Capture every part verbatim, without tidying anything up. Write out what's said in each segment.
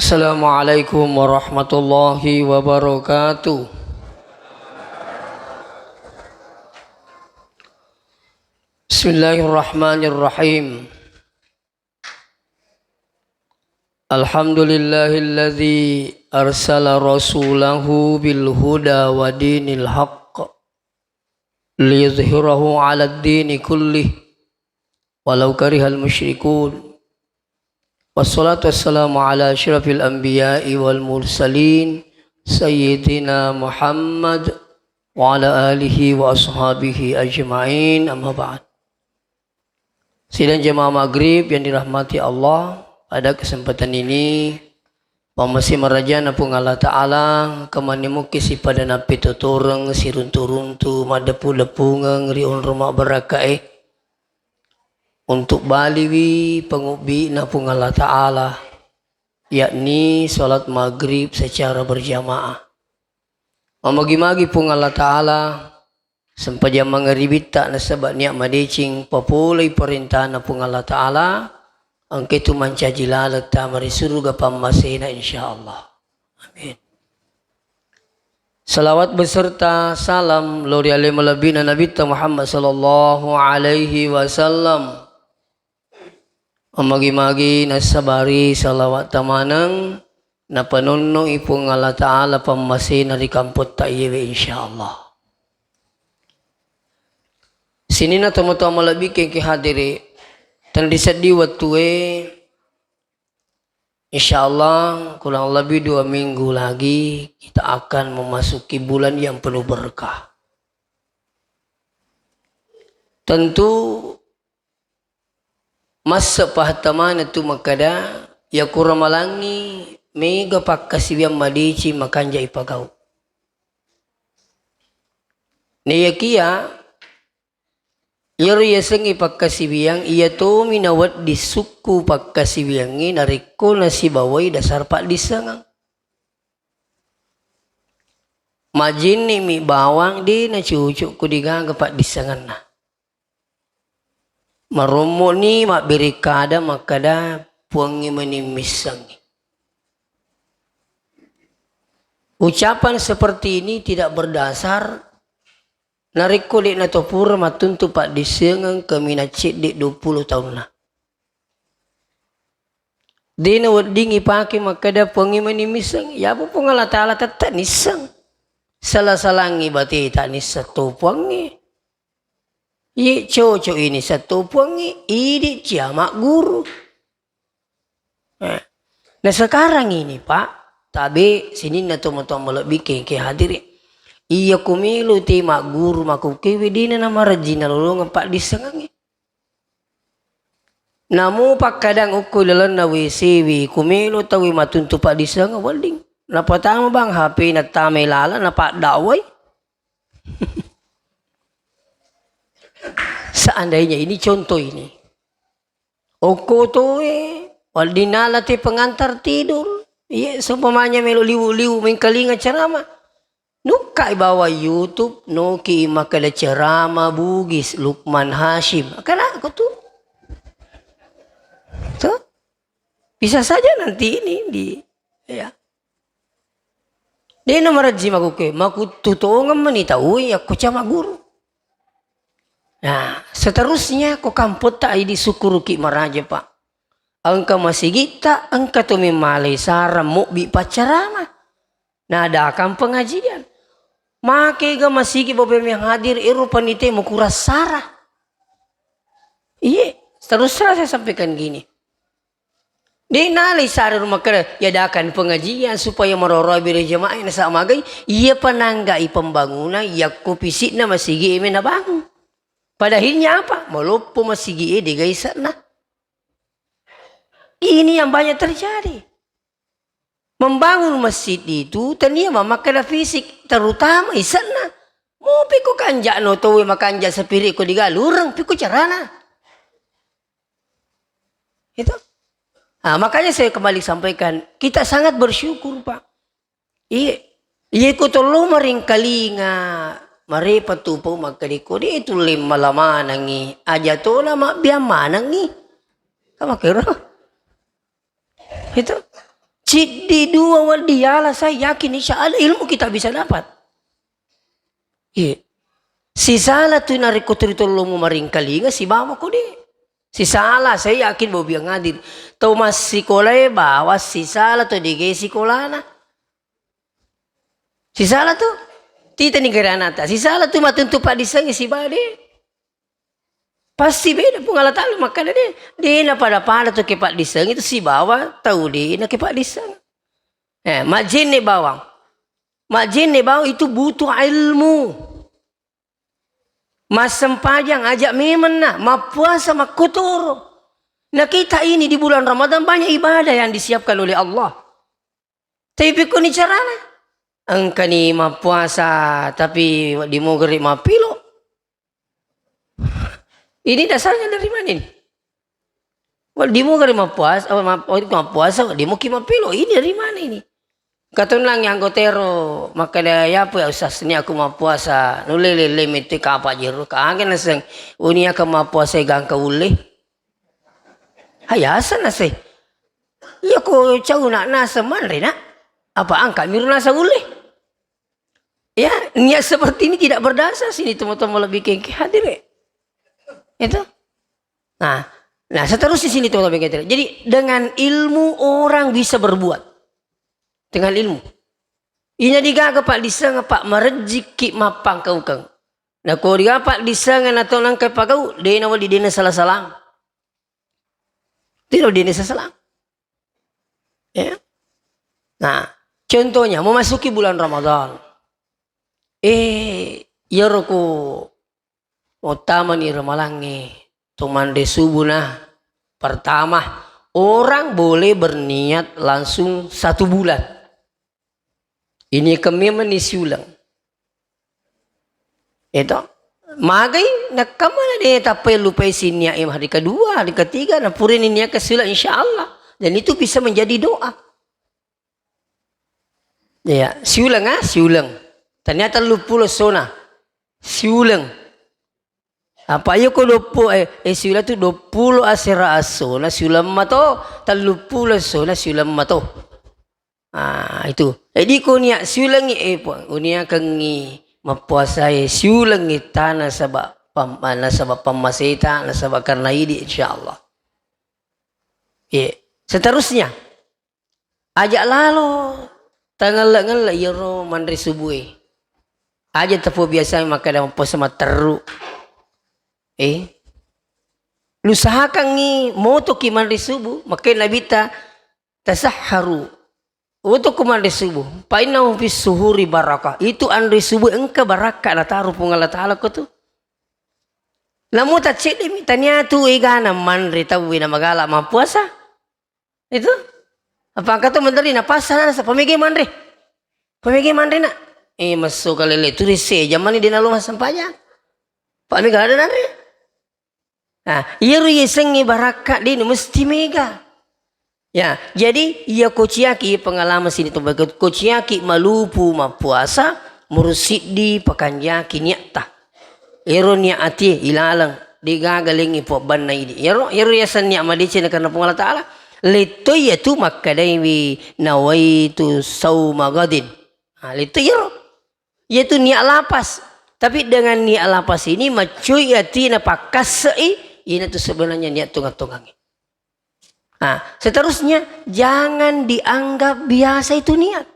Assalamualaikum warahmatullahi wabarakatuh. Bismillahirrahmanirrahim. Alhamdulillahilladzi arsala rasulahu bil huda wa dinil haqq liyuzhirahu 'alad dini kullih walau karihal musyrikun. Wassalatu wassalamu ala asyrafil anbiya'i wal mursalin, sayyidina Muhammad wa ala alihi wa ashabihi ajma'in, amma ba'd. Sidang jamaah maghrib yang dirahmati Allah, pada kesempatan ini, pammase marajana Puang Allah Ta'ala, kemanimuki sipada nappitotoreng, siruntu-runtu, maddepu-depungeng ri onrong mabbarakkae, untuk baliwi pangubbi'na Puang Allah Ta'ala, yakni salat maghrib secara berjamaah. Mamagi-magi Puang Allah Ta'ala, sempajang mangaribitta nasaba nia madeceng papolei parentana Puang Allah Ta'ala, engka tu mancaji laleng tama ri suruga pammasena, insyaallah. Amin. Salawat beserta salam lao ri ale malebbina Nabitta Muhammad sallallahu alaihi wasallam. Mamagi-magi nassabari salawat tamaneng, napanonno'i Puang Allah Ta'ala pammasena ri kampotta iyewe, insyaallah. Sininna tomatoa malebbi kengke hadiri, tenriseddi wettue, insyaallah kurang lebih dua minggu lagi kita akan memasuki bulan yang penuh berkah. Tentu masse pahatta maneng tu makkeda, yakko ramalangngi mega pakkasiwiang madeceng makanja ipagau. Naiyakiya, iyaro yasengnge pakkasiwiang, iya tomi nawedding sukku pakkasiwiangnge narekko nasibawai dasar paddissengeng. Majinni'mi bawang de nacucuk ko degaga paddissengenna. Marommo'ni mabbere kada makkada, Puangnge mani missengngi. Ucapan seperti ini tidak berdasar narekko de'na to pura mattuntu paddissengeng kaminang cedde duappulo taunna. De nawedding ipake makkeda, Puangnge mani misseng. Yapa Puang Allah Ta'ala tette nisseng. Sala-salangngi bateta nisseng to Puangnge. Iye cocok ini setto Puangnge, idi cia magguru. Eh. Nah, sekarang ini, Pak, tabe sininna tomatoa malebbi kengke hadiri. Iya ko melo te magguru makkukkewe dena namarejji nalolongeng paddissengengnge. Namo pakkadang okko lalenna W C we, ko melo tauwe mattuntu paddissengeng wedding. Napatama bang H P na tame lala napaddawai. Seandainya ini contoh ini. Okko toe, wedding nala te pengantar tidur. Iya, seumpamanya melo liwu-liwu mengkalinga ceramah. Nukkai bawang YouTube, noki makkeda ceramah Bugis, Lukman Hasyim. Akana ko tu. Tuh. Bisa saja nanti ini di, ya. Dena marejji makkukkewe, makuttu tongeng mani tauwe yakko ca magguru. Nah, seterusnya ko kampotta idi sukkuruki maraja, Pak. Engka masigitta, engka to memmalai sarang mobbi paccarama. Nadakang pengajian. Makega masigi bapak yang hadir, ero panitia mukurang sara. Iye, terus terang saya sampaikan gini. De nalai sare rumah kere, yadakan pengajian supaya maroroi bere jamaah nasaba magai, iya pananggai pembangunan yakko pisikna masigi eme nabangun. Padahalnya apa? Maloppo masigi e dega isekna. Ini yang banyak terjadi. Membangun masjid itu tania mamakkeda fisik, terutama isekna. Mopi ko kanja'no tauwe makanja sapiri ko digalureng, piko carana. Itu. Ah, makanya saya kembali sampaikan, kita sangat bersyukur, Pak. Iya, iya ko tollo maringkalinga, marepa tu pau makkadiko, de tulle mala manengi, aja tona mabbiang manengi. Kamakero. Itu. Siddi dua wedding yala, saya yakin insya Allah ilmu kita bisa dapat. Iya. Sisala tu narekko tuli tollomu maringkalinga sibawa ko de. Sisala, saya yakin bobiang hadir. Tau massikolae bawa sisala tu dege sikolana. Sisala tu. Titani gere anata. Sisala tu matuntu paddissengi sibawa de. Pasti beda Puang Allah Ta'ala makkeda de. De na pada-pada tu kepaddisseng itu sibawa tau de na kepaddisseng. Eh, majjenne bawang. Majjenne bawang itu butuh ilmu. Massempajang, ajak memenna, mappuasa, makkotoro. Nah, kita ini di bulan Ramadan banyak ibadah yang disiapkan oleh Allah. Tapi pekkoni carana? Engkani mappuasa, tapi wedding mogeri mappilo. Ini dasarnya dari mana ini? Wedding mogeri mappuasa, apa, map-, wedding mappuasa, wedding moki mappilo. Ini dari mana ini? Katonnangi anggotero makkeda, "Yapo ya Ustaz, ni aku mappuasa, nulle lele mette kapa jero, kaga naseng, uni aka mappuasa gangka ulle." Hayasa nase. Iya ko cau nak naseng manre nak. Apa angka miru naseng ulle. Ya, niat seperti ini tidak berdasar sini teman-teman lebih kengke hadir ya. Itu. Nah, nah seterusnya sini teman-teman kengke. Jadi dengan ilmu orang bisa berbuat. Dengan ilmu. Ina digaga paddisseng apa marejjikki mappangkaukeng. Nako digaga paddisseng atau nangka pagau, dena wali dena salah-salah. Tidak dena salah. Ya. Nah, contohnya memasuki bulan Ramadan. Eh, iyaro ko uttamani ramalangnge to manre subuh nah. Pertama, orang boleh berniat langsung satu bulan. Ini kememang ni siuleng. Itu. Magai, nakkamana de tappai lupai sinia em hari kedua, hari ketiga, nah purani niat ke siuleng insya Allah. Dan itu bisa menjadi doa. Ya, siuleng ah, siuleng. Ternyata luppulo sona. Siuleng. Apa iya ko doppo, eh, eh, siuleng tu doppulo asera assona siuleng mato, telluppulo essona siuleng mato. Ah, itu. Jadi ko niat siulengi, eh, Puang, uniakengi mappuasae siulengi ta nasaba pam-, nasaba pammaseta, nasaba karena idi, insya Allah. Iya. Seterusnya, aja lalo tangelle-ngelle iyaro manre subue. Aja tepo biasa makkeda mappuasa matteru. Eh. Lusahakangngi motoki manre subuh, makkeda Nabitta, "Tasahharu." Untuk ko manre subuh, fa innahu fis suhuri barakah. Itu anre subuh engka barakka nataro Puang Allah Ta'ala ko tu. Namu tacceddemi tania tu egana manre tauwe na magala mappuasa. Itu. Apa engka to menteri napassa nasa pamege manre. Pamege manre nak. Eh, messo kalele tu risse jamani dena lo massempajang. Pamega ada nanre. Nah, iyaro yasengnge barakka de nu mesti mega. Ya, jadi iya kociaki pengalaman sini to, kociaki malupu mappuasa, mursiddi pakanjaki niatta. Ero niat atie ilaleng, degaga lengngi puabbanna idi. Ero, ero yaseng niat madeceng karena Puang Allah Ta'ala. Letto iya tu makkedaiwi nawaitu sauma gadin. Nah, letto iyaro. Iyatu niat lapas. Tapi dengan niat lapas ini maccoi atina pakkasse'i, inatu sebenarnya niat tongang-tongangnge. Nah, seterusnya jangan dianggap biasa itu niat.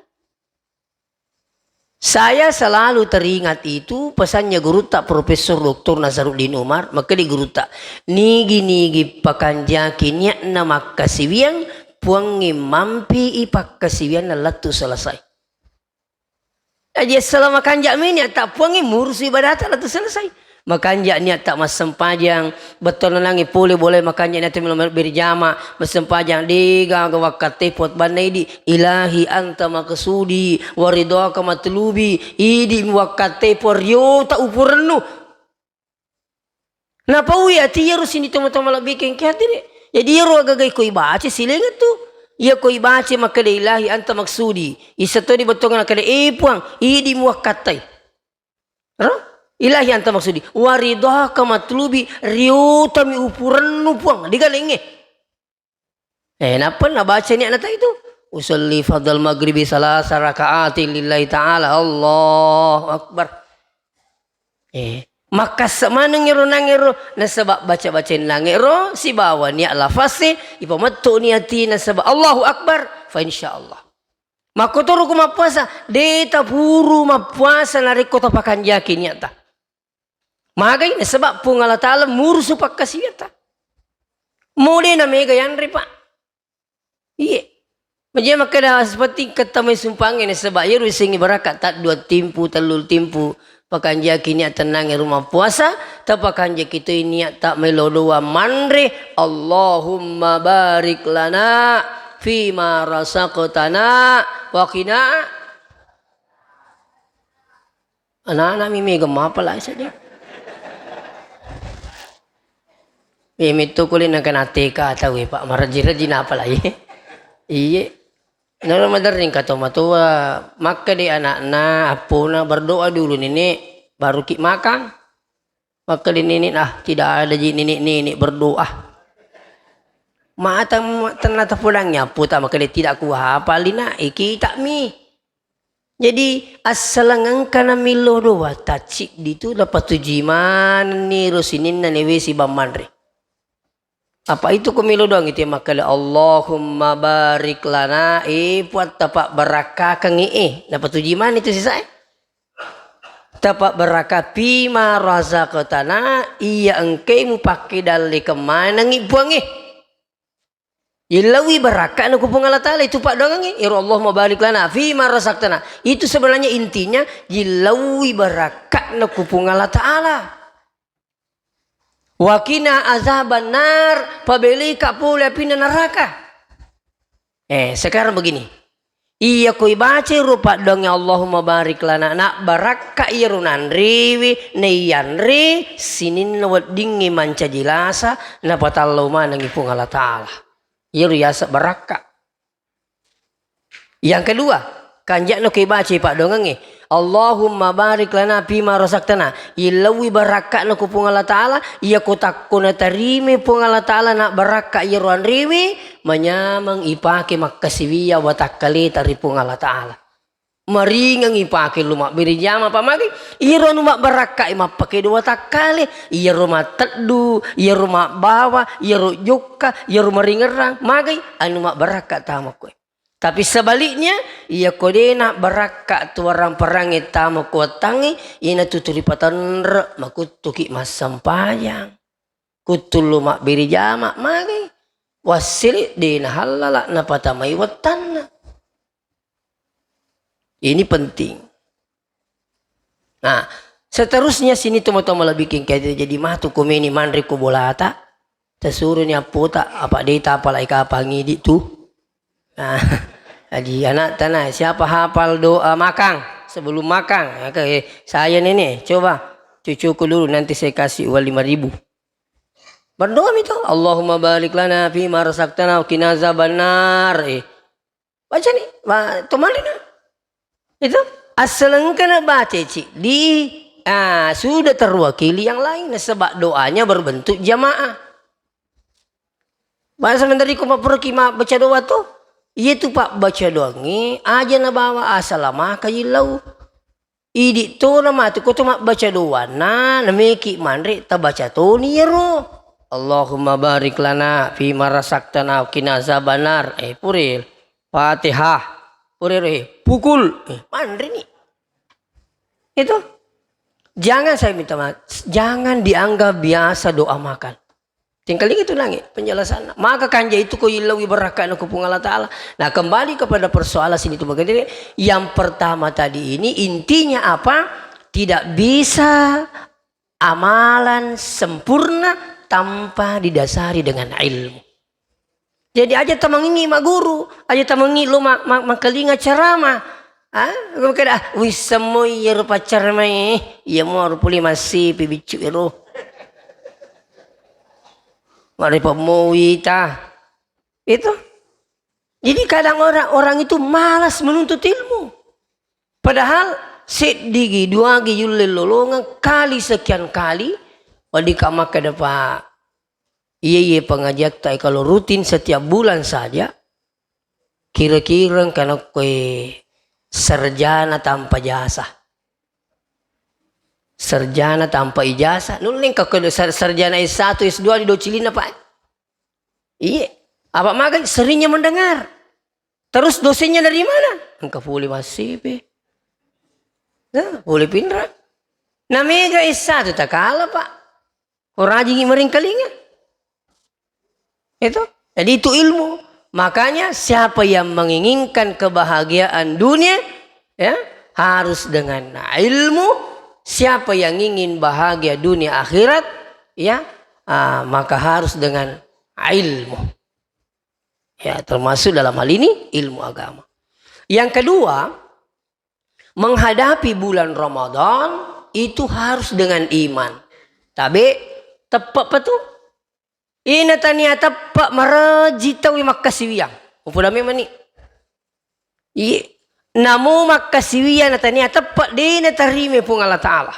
Saya selalu teringat itu pesannya gurutta Profesor Doktor Nasaruddin Umar, makkeda gurutta, nigi-nigi pakanjaki niatna makkasiwiang, Puangnge mampi'i pakkasiwianna lettu selesai. Aja selama kanja mini atta Puangnge murusu ibadata lettu selesai. Makanja niatta massempajang, bettuanna nangnge pole bolai makanja niatta melo berjama, massempajang degaga wakkatte puat banna idi, ilahi anta maksudi, waridhaka matlubi, idi wakkatte puat riota upurennu. Napaui ati iyaro sini toma-toma lebbi kengke hati de. Jadi iyaro agaga iko ibaca silenga tu. Iya ko ibaca makkeda ilahi anta maksudi. Isa to di bettuanna kada, eh Puang, idi muakkattai. Ro? Ilahi anta maksudi. Waridhaka matlubi, riotami upurennu Puang. Digalengnge. Eh, nappa nabaca niat nata itu. Usalli fardal maghribi salasa raka'atin lillahi ta'ala. Allahu Akbar. Eh, makkassa maneng ero nangero, nasaba baca-baca nangero sibawa niat lafase, ipametto niati nasaba Allahu Akbar, fa insyaallah. Makkotoro ku mappuasa, de tapuru mappuasa narekko tapakanjaki niatta. Magai nasaba Puang Allah Ta'ala murusu pakkasiwiatta. Mode na mega yanre, Pak. Iye. Maja makkeda seperti kettamai sumpangnge nasaba iyaro isengngi barakka, taddua timpu, tellu timpu, pakanjaki niat tennangnge rumah puasa, tapakanjaki toi niat ta melo doa manre, Allahumma barik lana fima razaqtana wa qina. Anak-anak mi mega mapalai saja. Eh, metto kule nangka nateka tau, eh, Pak, maraji-raji napalai. Iye. Naro maderring ka tomatoa, makkeda anakna, appona, "Berdoa dulu, Nenek, baru ki makan." Makkeda nenek, "Ah, tidak ada ji nenek-nenek berdoa." Mata tenna tapodangi appota, makkeda, "Tidak kuhafal, Nak, eh, kita mi." Jadi, assaleng engkana millo doa, tacciddi tu napatuji manenni ro sininna newe sibang manre. Apa itu ko millo doang itu makkeda, "Allahumma barik lana," eh, Puang, tapabbarakkakeng, eh, napatuji maneng itu sisae. Tapabbarakkakeng fima razaqtana, iya engkai mupakke dallekeng manengngi, Puang, eh. Yillauwi barakka'na ku Puang Allah Ta'ala itu paddoangengnge. Iyaro Allahumma barik lana fima razaqtana. Itu sebenarnya intinya yillauwi barakka'na ku Puang Allah Ta'ala. Wa qina azaban nar, pabeleka pole apinna neraka. Eh, sekarang begini. Iya ko ibacai ro paddoangnge Allahumma barik lana, nabbarakka iyaro nanrewe, naiyanre sininna weddingnge mancaji lasa, napatallau manengngi Puang Allah Ta'ala. Iyaro yaseng barakka. Yang kedua, kanja'na ko ibacai paddoangengnge, Allahumma barik lana fima razaqtana. Yillauwi barakka'na ko Puang Allah Ta'ala, iya ko takko natarimai Puang Allah Ta'ala nabbarakka iyaro anrewe, manyameng ipake makkasiwiang watakkaleta ri Puang Allah Ta'ala. Maringeng ipake lo mabbere jama, pamagi iyaro anu mabbarakka'i mappake dua takkale, iyaro matteddu, iyaro mabbawa, iyaro jokka, iyaro maringerrang, magai anu mabbarakka tama koe. Tapi sebaliknya, iya ko de nabbarakka tuarang parangnge tama ko wettangnge, ina tutu ripatenre, makuttuki massempajang. Kuttullu mabbere jama, magai. Wassele de nahallala napatamai wettanna. Ini penting. Nah, seterusnya sini tomatoa malebbi kengkete jadi matu komeni manre ko bolata. Tasuruni appota, apa de tapalai kapang idi tu. Nah, jadi anak tanah, siapa hafal doa makan sebelum makan? Oke, eh, saya nenek, coba cucuku dulu nanti saya kasih uang lima ribu. Berdoa mi to, Allahumma barik lana fima razaqtana wa qina azabannar. Eh, baca ni, ba, to manre na. Itu assaleng engkana baca cik di, ah, sudah terwakili yang lain sebab doanya berbentuk jamaah. Bahasa menteri ko mappuraki mabbaca doa to, iya tu pabbaca doangnge aja nabawa asala maka yillau. Idi tona matu ko to mabbaca doanna, nameki manre tabaca toni iyaro. Allahumma barik lana fima razaqtana wa qina azabannar. Eh, puril. Fatihah. Puril, eh, pukul. Eh, manre ni. Itu. Jangan saya minta maaf, jangan dianggap biasa doa makan. Tingkalinga tu nange penjelasanna. Maka kanja itu ko illauwi barakka'na ku Puang Allah Ta'ala. Nah, kembali kepada persoalan sini tu, yang pertama tadi ini intinya apa? Tidak bisa amalan sempurna tanpa didasari dengan ilmu. Jadi aja tamangingi magguru, aja tamangi lo ma-, ma-, makalinga ceramah. Ah, makkeda, "Ah, wissemmoi iyaro paccaramae, iya muaro pole massipi biccu ero." Marepa mowi ta. Itu. Jadi kadang orang, orang itu malas menuntut ilmu. Padahal seddigi, duagi yulle lolongeng kali sekian kali, wadika makkeda, Pak, iya, iya, pengajiatta, eh, kalau rutin setiap bulan saja, Kira-kira engka nokkoe sarjana tanpa jasa. Sarjana tanpa ijazah. Nulle engka ko sar-, sarjana S satu, S dua di docilinna, Pak. Iye. Apa magai seringnya mendengar. Terus dosennya dari mana? Engka pole massipe. Nah, pole pinra. Na mega S satu takala, Pak. Ko rajingi meringkalinga. Itu. Jadi itu ilmu. Makanya siapa yang menginginkan kebahagiaan dunia, ya, harus dengan ilmu. Siapa yang ingin bahagia dunia akhirat, ya, ah, maka harus dengan ilmu. Ya, termasuk dalam hal ini ilmu agama. Yang kedua, menghadapi bulan Ramadan itu harus dengan iman. Tabe, teppe' pa tu. Ina tania teppe' maraji tau makkasiwiang. Upoda memang ni. Iye. Namo makkasiwiang na tania teppe' de' natarima Puang Allah Ta'ala.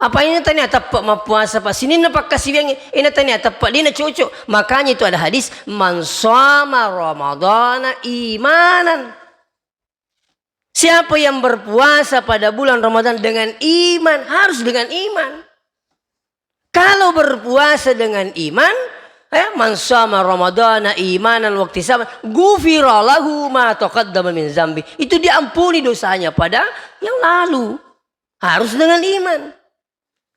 Apa ina tania teppe' mappuasa, Pak? Sininna pakkasiwiang, ina tania teppe' de' nacocok. Makanya itu ada hadis, "Man shoma Ramadana imanan." Siapa yang berpuasa pada bulan Ramadan dengan iman, harus dengan iman. Kalau berpuasa dengan iman, ya, "Man shoma Ramadana imanan wahtisaban, ghufira lahu ma taqaddama min zambi." Itu diampuni dosanya pada yang lalu. Harus dengan iman.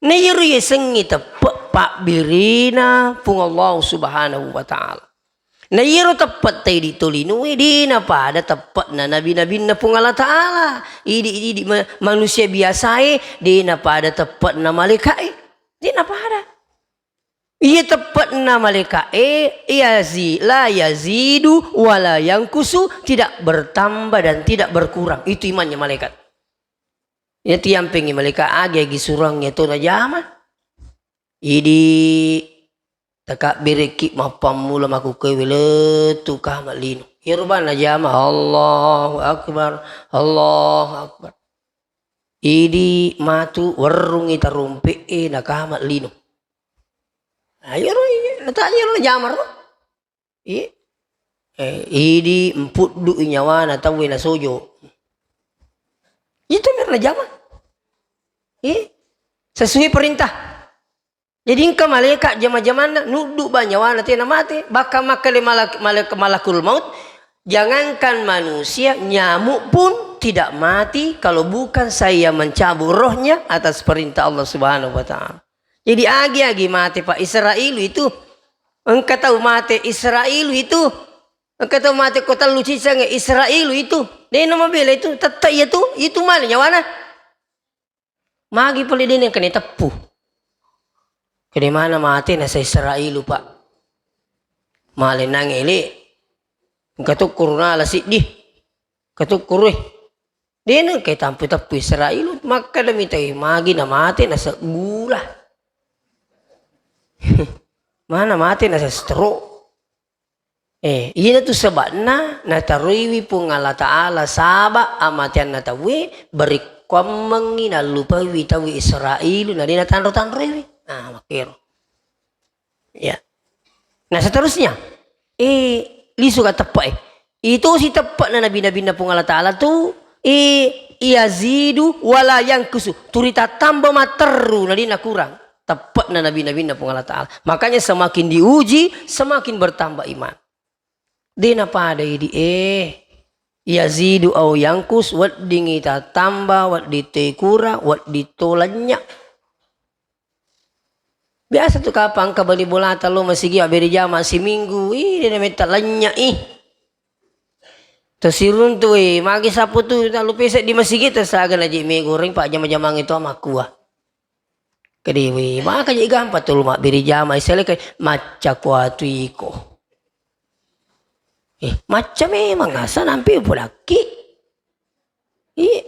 Na iyaro yasengnge teppe' pabbirina Puang Allah Subhanahu wa Ta'ala. Na iyaro teppe' ta idi' tolinoe, de' napada teppe'na nabi-nabinna Puang Allah Ta'ala. Idi', idi' ma-, manusia biasae, de' napada teppe'na malaeka'e. De' napada. Iya teppe'na malaeka'e, yazi-, la yazidu wa la yankusu, tidak bertambah dan tidak berkurang. Itu imannya malaikat. Iya tiampengi malaeka' agi-agi surang iya to najama. Idi' takabberekki mappammula makkukkuewe lettu' kama' lino. Iyaro bang najama, Allahu Akbar, Allahu Akbar. Idi' matu werrungngi tarompe'e nakama' lino. Ayo ro, iya, nata-, iyaro najama ro. Iya. Eh, idi' mpuddu'i nyawana tauwe nasojo. Itu mira najama. Iya. Sesuai perintah. Jadi engka malaeka' jama-jamanna nuddu' ba nyawana tena mate. Bahkan makkeda malak-, malak-, malakul maut, "Jangankan manusia, nyamuk pun tidak mati kalau bukan saya yang mencabut rohnya atas perintah Allah Subhanahu wa Ta'ala." Jadi agi-agi mate, Pak, Israilu itu. Engka tau mate Israilu itu. Engka tau mate ko tellu cicangnge Israilu itu. De' namabela itu, tette' iya tu, itu male nyawana. Magi pole de' nengka neteppu. Kede mana mate nasa Israilu, Pak. Male nang ele'. Engka tokkuru nala siddi. Engka tokkuru, eh. De' nengka tampu teppu Israilu, makkeda mitai magi namate nasa gula. Mana mate nasa stroke. Eh, iyanatu sebabna nataroiwi Puang Allah Ta'ala saba' amateanna tauwe, barekkuammengngi nallupaiwi tauwe Israilu, na de' natanro-tanroiwi. Ah, makkero. Ya. Nah, seterusnya. Eh, lisu ka teppe', eh. Itu si teppe'na nabi-nabinna Puang Allah Ta'ala tu, eh, yazidu wala yankusu. Turi tattamba matteru, na de' nakurang. Teppe'na nabi-nabinna Puang Allah Ta'ala. Makanya semakin diuji, semakin bertambah iman. De' napada idi', eh. Yazidu au yangkus, weddingngi tattamba, wedding toi kura, wedding to lenya'. Biasa tu kapang engka bali bolata lao masigi, abbere jama siminggu, ih, de' nametta lenya', ih. Tasiruntu, eh, magi sappo tu, tallu pese' di masigi, tasaga naji' mie goreng, pa jama-jamang itu makkua. Kedewi, maka je' gampang tu lo mabbere jama, isale ke macca kuatu iko. Eh, macca memang asa nampe upodakki. Iya.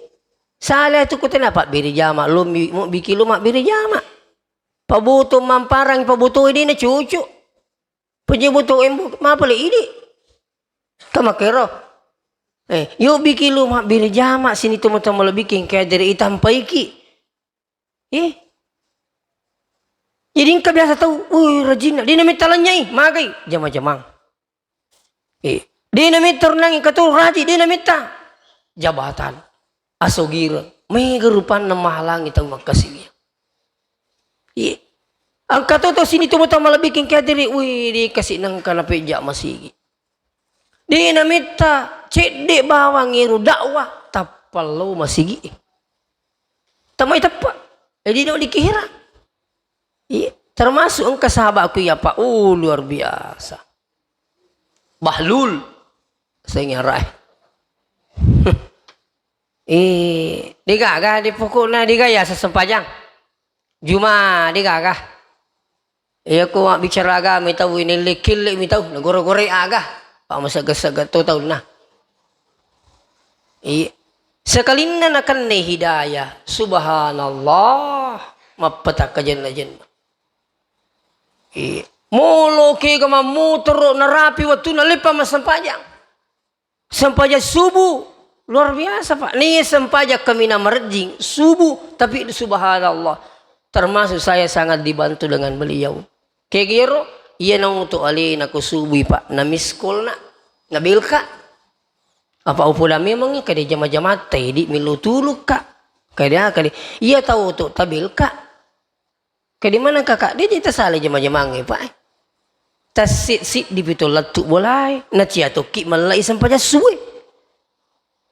Sale tu kutena pabbere jama, lo mi-, mo biki lo mabbere jama. Paboto mamparang, paboto ini cucu. Penyebutu embu, mapale idi'. Kamakero. Eh, yo biki lo mabbere jama, sini tomo-tomo lo biking kedere itampaiki. Eh. Jadi engka biasa tau, "Wih, rajinna." De' nametta lenya', ih, magai jama-jamang. Eh, De' namitta ro nangnge katu raji, de' namitta. Jabatan, asogireng, mega rupanna mahalangi tau makkasiwiang. Iye. Engka to, to sini to mata malebbi engka hadiri, wih, de' kasi nengka napejja masigi. De' namitta, cedde' bawang ero dakwah, tappa lao masigi. Tamai teppa. Jadi, de' dikira. Iya, termasuk engka sahabatku iya, Pak. Oh, luar biasa. Bahlul. Saya ngerai. Eh, de' gaga, de' pokokna de' gaga ya sesempajang. Juma, de' gaga. Iya, ko mabbicara agama tau, ini lekille mi tau, nagore-gore aga. Pak, masegga-segga to taunna. Iya. Sekalinna nakenne hidayah, subhanallah, mappetakka jenna-jenna. Iya. Molo kega mammotoro narapi wettunna leppa massempajang. Sempajang subuh, luar biasa, Pak. Nih sempajang kami na marejjing subuh, tapi subhanallah, termasuk saya sangat dibantu dengan beliau. Kegero, iya nautu alena ko subui, Pak. Na miss call na, na belka. Apa upoda memang kada jama-jamatta, idi millu tulukka. Kada, kada. Iya tau tu tabelka. Ke di mana kakak? Dia jadi tasala jama-jamangnge, Pak, eh. Tassit-sit di pitu lettu bolae, na cia tokki mallai sempajang subuh.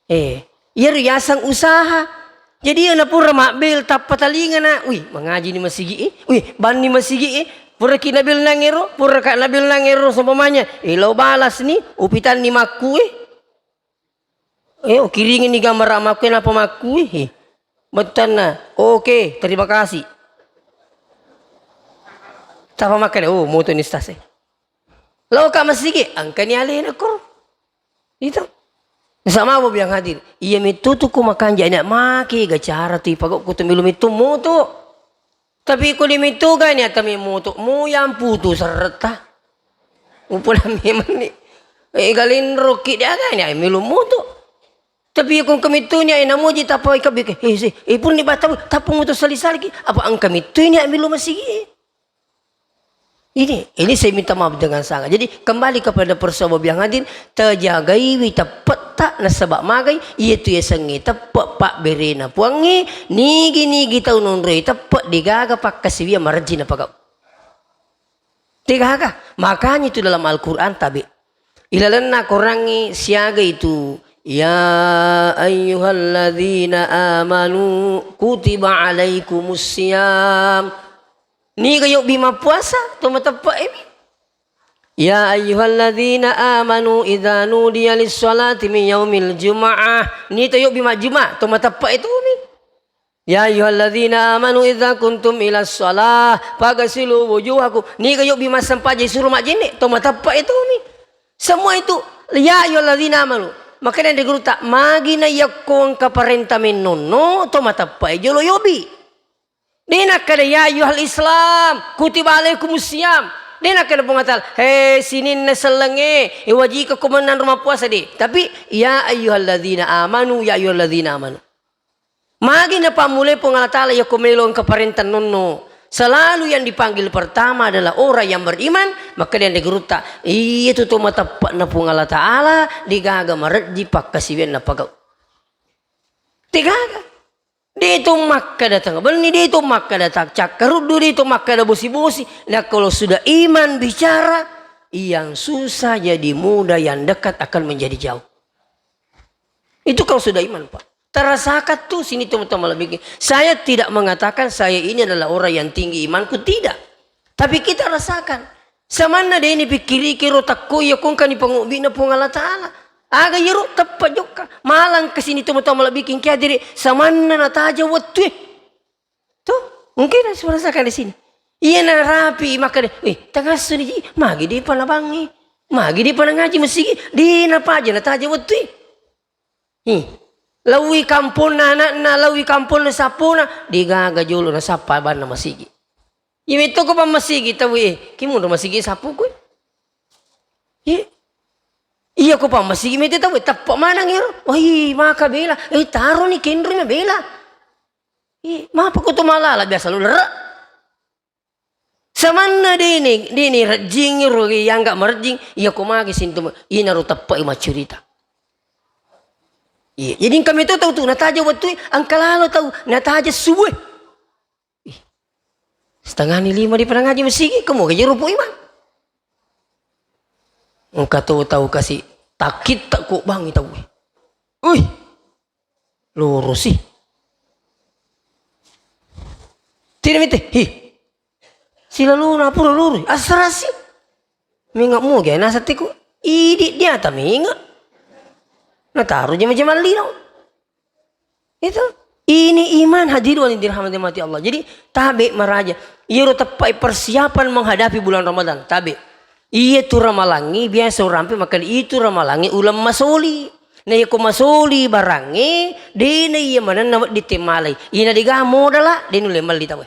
Eh, iyaro yaseng usaha. Jadi, iya na pura mabbel tappa talingana, wih, mangaji ni masigi, eh. Wih, banni masigi, eh. Pura ki nabel nangero, pura ka nabel nangero, seumpamanya, eh, lao balas ni, upitanni makku, eh. Eh, ukiringi ni gambar amakku, eh, napa makku, eh. Bettanna, oke, terima kasih. Tapa makkeda, oh, moto ni stas, eh. Lao ka masigi, engka ni alena ko. Itu. Sama bo biang hadir. Iya mettu tu ku makanja ina make ga cara tu ipagau ku tu milu mettu moto. Tapi ko di mettu ga ni ata mi moto, mu yang putu serreta. Upula memang ni. Eh, galenro ki dia ga ni milu moto. Tapi ko engka mettu ni ai namuji tappa ikabbi ke. Eh, si, eh, pun ni batabu, tappa moto sali-sali ki. Apa engka mettu ni ai milu masigi. Ini, ini saya minta maaf dengan sangat. Jadi, kembali kepada persoalan yang hadir, tajagaiwi teppetta nasaba magai, iya tu yasengnge teppe pabberena Puangnge, nigi-nigi tau nonroi teppe degaga pakkasiwiang marejji napagau. Degaga. Makanya itu dalam Al-Quran tabe. Ilalenna Qurangnge siaga itu, ya ayyuhalladzina amanu kutiba alaikumus siyam. Niga yobbi mappuasa, to mateppe'e mi. Ya ayyuhalladzina amanu idza nudiya lis-sholati min yaumil jum'ah. Ni to yobbi majjuma, to mateppe'e tu mi. Ya ayyuhalladzina amanu idza kuntum ila shalah faghsilu wujuhakum. Niga yobbi massempajang suro majjenne, to mateppe'e tu mi. Semua itu, ya ayyuhalladzina amanu. Makanya di guru tak magi na yakko engka parenta mennonno, to mateppe'e jolo yobbi. De nakkeda, "Ya ayyuhal Islam, kutiba alaikumus siyam." De nakkeda Puang Allah Ta'ala, "He sininna sellengnge, iwajikekko mennanro mappuasa de." Tapi, "Ya ayyuhalladzina amanu, ya ayyuhalladzina amanu." Magi napammulai Puang Allah Ta'ala yakko melo engka parenta nonno. Selalu yang dipanggil pertama adalah orang yang beriman, maka dia digurutta, iya tu to mateppe'na Puang Allah Ta'ala, degaga marejji pakkasiwianna pagau. Degaga. De' to makkeda tengnga benni, de' to makkeda ta-, cakkaruddu, de' to makkeda bosi-bosi. Nah, kalau sudah iman bicara, yang susah jadi mudah, yang dekat akan menjadi jauh. Itu kalau sudah iman, Pak. Terasakan tuh sini teman-teman lebih. Saya tidak mengatakan saya ini adalah orang yang tinggi imanku, tidak. Tapi kita rasakan. Samanna de' ni pikkiriki ro takko iya kongka ni pangobbi'na Puang Allah Ta'ala. Aga iyaro teppa jokka. Malang ke sini teman-teman lebih king hadiri. Samanna nataja wettu, eh. Tuh, mungkin harus merasakan di sini. Iya narapi makkeda, "Eh, tangassuni ji, magi de' panabangi. Magi de' panangaji masigi, de' napaja nataja wettu, eh." Hi. Laui kamponna anakna, laui kamponna sappona, degaga jolo nasappa banna masigi. Iya metto ko pammasigi tau, eh, kimunro masigi sappu koe. Iya. Iya ko pammasigi mete tau, eh, teppa manang ero. Wah, maka bela. Eh, taro ni kenro mabela. Eh, mapa ko to malala biasa lo lere. Samanna dene, dene rejjing ro, iangga marejjing, iya ko mage sintu, inaro teppe'i maccurita. Iya, jadi engka meto tau tu nataja wettue, engka lalo tau nataja subue. Ih, setengah ni lima di panangaji masigi, kamu gaji rupu imang. Engka to tau kasi takit tak kok bangi tau. Ui, loro si. Tidak mite, hi. Silalona pura loro, asrasi. Menga muga nasa tiko. Idi dia ta menga. Nataru jema-jema lino. Itu. Ini iman hadirin yang dirahmati mati Allah. Jadi, tabe maraja. Iyaro teppai persiapan menghadapi bulan Ramadan. Tabe. Iya tu ramalangi biasa orang pe makkali itu ramalangi ulang masoli. Na iya ko masoli barangnge, dena iya manenna wedding temmalai. Ina dega modala, denu le melli tawe.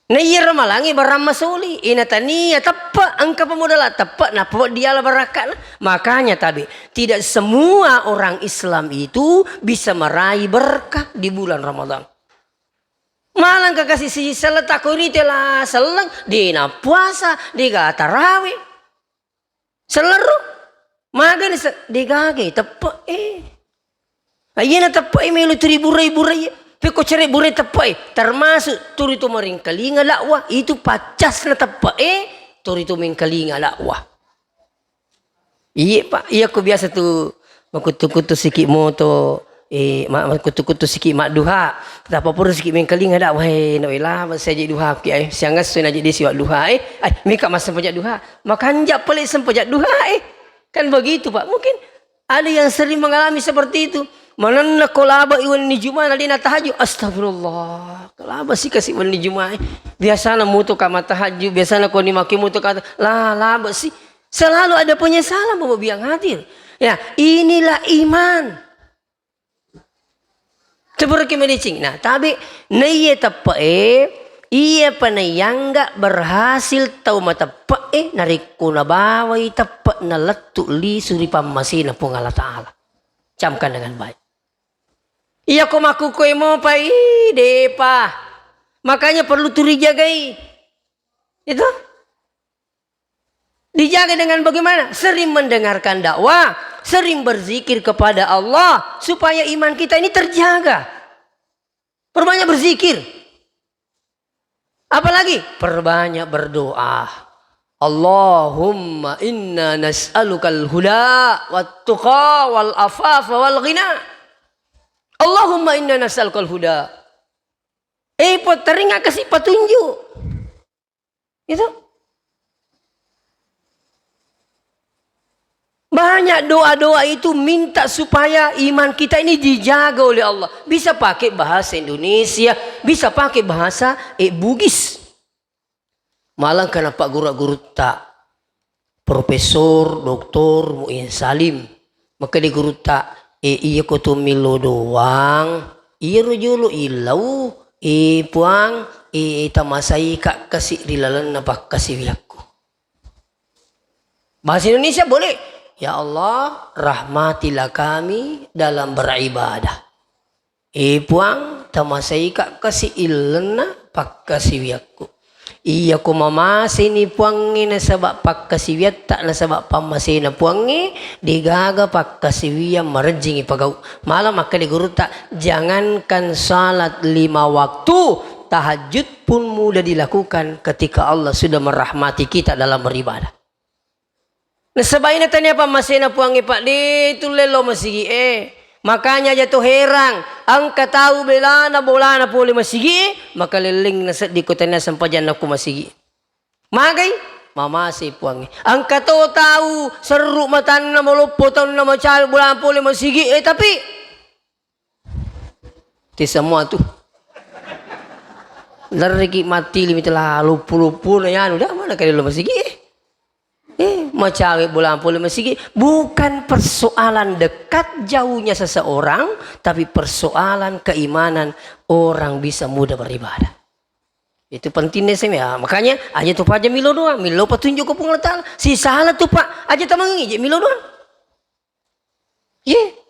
Na iya ramalangi barang masoli, ina tania teppe, engka pemodala teppe, nappa diala barakkana. Makanya tabe, tidak semua orang Islam itu bisa meraih berkah di bulan Ramadan. Malangka kasi siselle takko rite la selleng, dena puasa, dega tarawe. Sellerro, magani se-, degaga teppe'e. Ayyana teppe'e melo turi burai-burai, pekko cere burai teppe'e, termasuk turi to maringkalinga dakwah, itu paccasna teppe'e, turi to mengkalinga dakwah. Iye, Pak, iya ko biasa tu makuttu-kuttu siki moto, eh, ma-, makuttu-kuttu siki madduha. Tappa pura siki mengkalinga dakwah, eh, na wela, saja duha ki, eh, siangesso na jadi siwa duha, eh. Ai, mika massempajang duha. Makanja pale sempajang duha, eh. Kan begitu, Pak. Mungkin ada yang sering mengalami seperti itu. Manenna ko laba i wenni Juma na dena tahajud. Astagfirullah. Ko laba si kasi wenni Juma, eh. Biasana mutu kama tahajud, biasana ko ni maki mutu kata, la, laba si. Selalu ada penyesalan, Bapak Ibu yang hadir. Ya, inilah iman. Coba ki madeceng. Nah, tabe, naiya teppe'e, iyapa naiyangga berhasil tau mateppe'e, narekko nabawai teppe'na lettu lisu ri pammasena Puang Allah Ta'ala. Camkan dengan baik. Iya ko makkukkoe mopa, ih, depa. Makanya perlu tu rijagai. Itu. Dijaga dengan bagaimana? Sering mendengarkan dakwah, sering berzikir kepada Allah, supaya iman kita ini terjaga. Perbanyak berzikir. Apalagi? Perbanyak berdoa. Allahumma inna nas'alukal huda wat tuqa wal afafa wal ghina. Allahumma inna nas'alukal huda. Eh, po-, teringat kasih petunjuk. Itu. Banyak doa-doa itu minta supaya iman kita ini dijaga oleh Allah. Bisa pakai bahasa Indonesia, bisa pakai bahasa, eh, Bugis. Malangka napagguru-gurutta, Profesor Doktor Muin Salim. Makkeda gurutta, "E, iya ko tu millo doang, iyaro jolo illau, e, Puang, e, tamasaika kasi ri lalenna pakkasiwiakku." Bahasa Indonesia boleh. "Ya Allah, rahmatilah kami dalam beribadah." E Puang, tamasaika kasi illenna pakkasiwiakku. Iya ko mamaseni Puangnge nasaba pakkasiwiatta, nasaba pammasena Puangnge, degaga pakkasiwiang marejjingi pagau. Mala makkeda gurutta, jangankan salat lima waktu, tahajud pun mudah dilakukan ketika Allah sudah merahmati kita dalam beribadah. Nasaba ina tania pammasena Puangnge, Pak, de tulle lo masigi e. Makanya aja to herang, engka tau belana bolana pole masigi e, makalelleng naseddi ko tania sempajanna ko masigi. Magai? Mamase Puangnge. Engka to tau serru matanna maloppo taunna macawe bolana pole masigi e, tapi Te semua tu. Larriki mati limi telah luppu-luppu na yanu, dah mana kali lo masigi? Eh, macawe bola pole masigi. Bukan persoalan dekat jauhnya seseorang, tapi persoalan keimanan orang bisa mudah beribadah. Itu pentingnya sih ya. Makanya aja tu paja milo doang, milo petunjuk ke Puang Allah Ta'ala. Si salah tu Pak, aja tamang ije milo doang. Ye.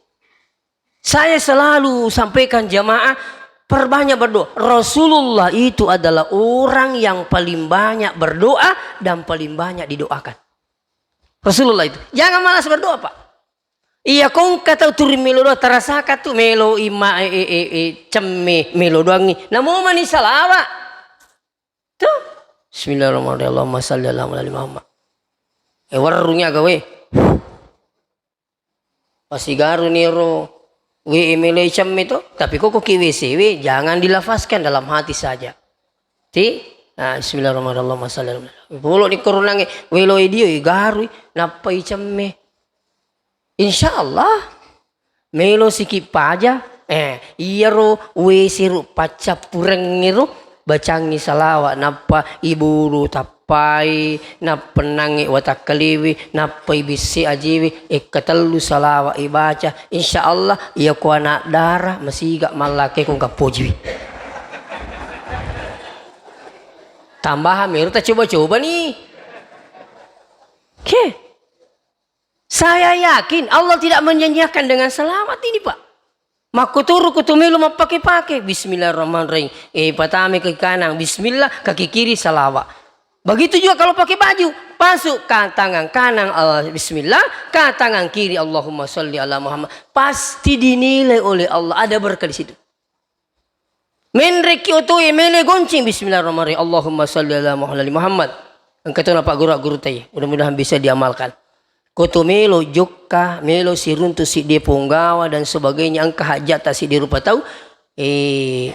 Saya selalu sampaikan jamaah, Perbanyak berdoa. Rasulullah itu adalah orang yang paling banyak berdoa dan paling banyak didoakan. Rasulullah itu. Jangan malas berdoa, Pak. Iya, ko engka tau turi melo doa, tarasaka tu melo ima, e, e, e, e, cemme, melo doangi. Namo mani salawa. Tuh. Bismillahirrahmanirrahim. Allahumma salli ala Muhammad. E, warrungi aga we. Pasigaruni ero we e melo cemme to, tapi koko ki W C we, jangan dilafazkan, dalam hati saja. Ti, nah, bismillahirrahmanirrahim. Allahumma salli ala Muhammad. Polo ni korunange, welo e dio, e garui, nappa i cemme. Insya Allah, melo siki paja, eh, iyaro W C ro paccappurengngero, bacangi salawa, nappa ibulu tappai, nappennangi watakkaliwi, nappa ibissi ajiwi, ekkatellu salawa ibaca. Insya Allah, iya ko anak dara, masiga mallake ko engka pojiwi. Tambahan mero tacoba-coba ni. Oke. Saya yakin Allah tidak menyanyiakan dengan selamat ini, Pak. Makkuturu kutu melo mappake-pake. Bismillahirrahmanirrahim. Eh, patame ke kanang. Bismillah, kaki kiri salawat. Begitu juga kalau pakai baju. Masuk ke tangan kanan, eh, Bismillah, ke tangan kiri, Allahumma salli ala Muhammad. Pasti dinilai oleh Allah. Ada berkah di situ. Menreki otoe mele gonceng, Bismillahirrahmanirrahim. Allahumma salli ala Muhammad. Engka to napagguru-guru tai. Mudah-mudahan bisa diamalkan. Koto melo jokka, melo siruntu siddi ponggawa dan sebagainya, engka hajata siddi rupa tau. Eh,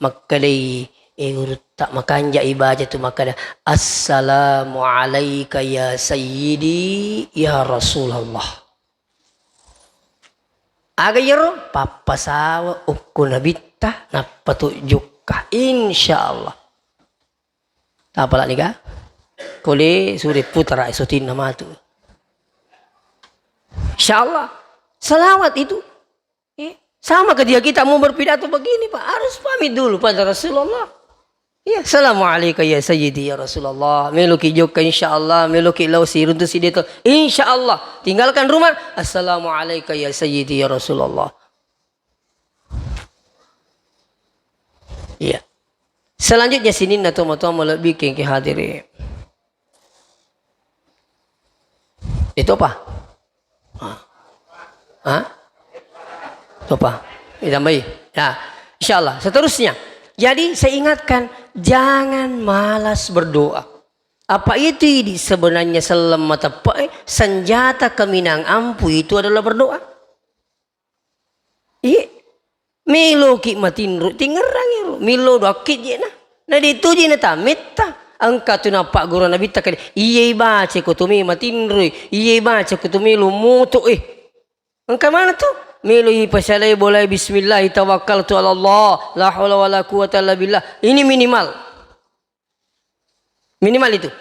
makkedai, eh, urutta makanja ibaca tu makkeda, "Assalamu alaika ya sayyidi ya Rasulullah." Aga iyaro? Pappasawa okko nabitta, nappa tu jokka. Insya Allah. Tapalak nika? Kole sure putara esotinna matu. Insya Allah. Salawat itu. Eh, sama ketika kita mau berpidato begini, Pak, harus pamit dulu pada Rasulullah. Iya, "Assalamualaikum ya Sayyidi ya Rasulullah." Meloki jokka, insya Allah. Meloki lao siruntu sideto, insya Allah. Tinggalkan rumah, "Assalamualaikum ya Sayyidi ya Rasulullah." Iya. Selanjutnya sininna tomatoa malebbi kengke hadiri. Itu apa? Hah? Hah? Coba ditambahi. Ya, insya Allah. Seterusnya. Jadi saya ingatkan, jangan malas berdoa. Apa itu idi sebenarnya selleng mateppe'e, senjata keminang ampu itu adalah berdoa. Iya. Meloki matinro, tingerrangi ro. Milo doakki jena. Na detu jena tametta. Engka tu napagguru nabitta kade, "Iye baca ko tu me matinroi, iye baca ko tu me lo moto e." Engka mana tu? Melo i pasalai bolai, "Bismillah, tawakkaltu ala Allah, la haula wala quwata illa billah." Ini minimal. Minimal itu.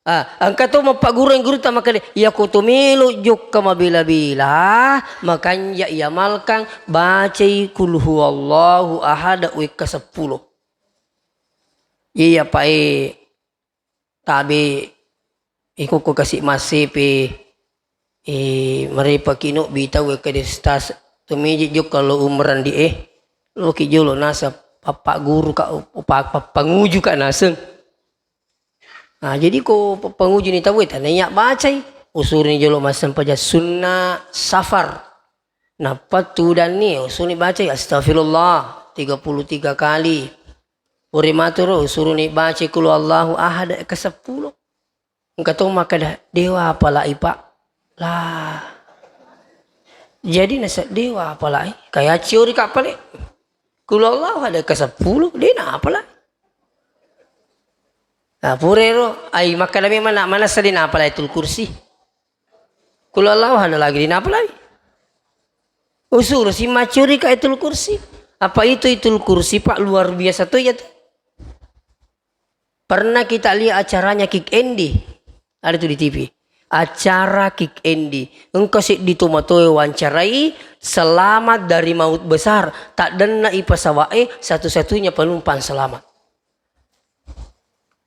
Ah, engka to mappaguru gurutta makkeda, "Iya ko to melo jokka mabela-bela, makanja iamalkan, bacai qul huwallahu ahad wekka seppulo." Iya pae tabe iko ko kasi massepe, eh, marepa kino bitau wekka di stas, to meji jokka lo umrah di, eh, loki jolo nasa pappaguru ka, pa-, pappanguju ka naseng. Nah, jadi ko pe-, pengujuni tauwe, tanaiya bacai, usuruni jolo massempajang sunna safar. Nappa tudanni, usuni bacai, "Astagfirullah," tiga puluh tiga kali. Puri maturo, usuruni bacai, "Qul huwallahu ahad," keseppulo. Engka to makkeda, "Dewa apalai, Pak?" Lah. Jadi nasa dewa apalai, kaya ciori ka pale. Qul huwallahu ahad keseppulo, de na apalai. Nah, purero, ai, makkeda memang nak manessa de na apalai Ayatul Kursi. Qul huwallahu ahad lagi de na apalai. Usuru si macuri ka Ayatul Kursi. Apa itu Ayatul Kursi, Pak, luar biasa to iya tu. Pernah kita lihat acaranya Kick Andy. Ada tu di T V. Acara Kick Andy. Engka seddi tomatoe wawancarai, selamat dari maut besar. Taddenna i pesawat e, satu-satunya penumpang selamat.